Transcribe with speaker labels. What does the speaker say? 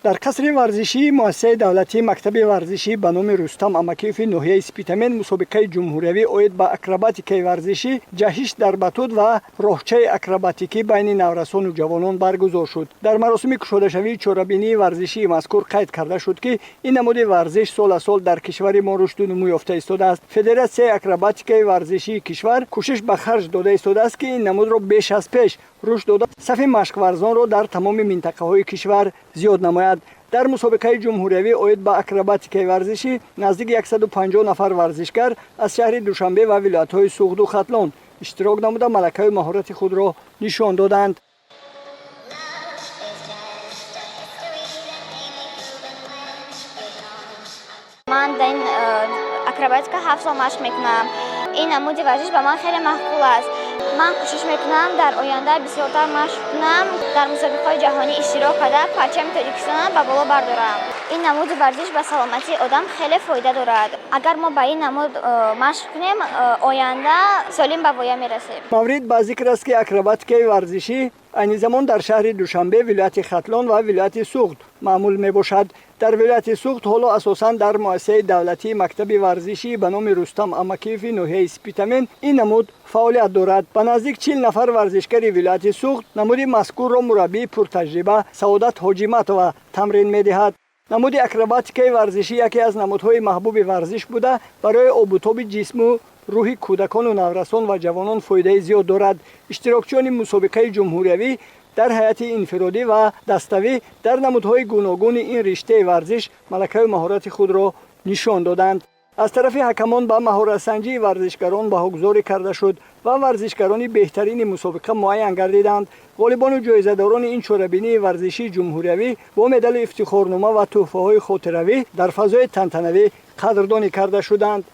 Speaker 1: Дар қасри варзишии муассисаи давлатии мактаби варзишӣ ба номи Рустам Амакиеви ноҳияи Спитамен мусобиқаи ҷумҳуриявӣ оид ба акробатикаи варзишӣ, ҷаҳиш дар батут ва роҳчаи акробатикӣ байни наврасону ҷавонон баргузор шуд. Дар маросими кушодашавии чорабинии варзишии мазкур қайд карда шуд, ки ин намуди варзиш сол аз сол дар кишвари мо рушду нумӯ ёфта истодааст. Федератсияи акробатикаи варзишии кишвар кӯшиш ба харҷ дода истодааст, ки ин намудро беш аз пеш рушд дода, сафи машқварзонро дар тамоми минтақаҳои кишвар зиёд намояд. Дар мусобиқаи ҷумҳуриявӣ оид ба акробатикаи варзишӣ наздик 150 нафар варзишгар аз шаҳри Душанбе ва вилоятҳои Суғду Хатлон иштирок намуда, малакаю маҳорати худро нишон доданд.
Speaker 2: Ман дар ин акробатика 7 сол машқ мекунам. Ин намуди варзиш ба ман хеле маъқул аст. Ман кӯшиш мекунам, дар оянда бисёртар машқ кунам, дар мусобиқаҳои ҷаҳонӣ иштирок карда, парчами Тоҷикистонро ба боло бардорам. Ин намуди варзиш ба саломатии одам хеле фоида дорад. Агар мо ба ин намуд машқ кунем, оянда солим ба воя мерасем.
Speaker 1: Маврид ба зикр аст, ки акробатикаи варзишӣ айни замон дар шаҳри Душанбе, вилояти Хатлон ва вилояти Суғд маъмул мебошад. Дар вилояти Суғд ҳоло асосан дар муассисаи давлатии мактаби варзишӣ ба номи Рустам Амакиеви ноҳияи Спитамен ин намуд фаъолият дорад. Ба наздик 40 нафар варзишгари вилояти Суғд намуди мазкурро мураббии пуртаҷриба Саодат Ҳоҷиматова тамрин медиҳад. Намуди акробатикаи варзишӣ яке аз намудҳои маҳбуби варзиш буда, барои обутоби ҷисму рӯҳи кӯдакону наврасон ва ҷавонон фоидаи зиёд дорад. Иштирокчиёни мусобиқаи ҷумҳуриявӣ дар ҳайати инфиродӣ ва даставӣ дар намудҳои гуногуни ин риштаи варзиш малакаю маҳорати худро нишон доданд. Аз тарафи ҳакамон ба маҳоратсанҷии варзишгарон баҳогузорӣ карда шуд ва варзишгарони беҳтарини мусобиқа муайян гардиданд. Ғолибону ҷоизадорони ин чорабинии варзишии ҷумҳуриявӣ бо медалу ифтихорнома ва тӯҳфаҳои хотиравӣ дар фазои тантанавӣ қадрдонӣ карда шуданд.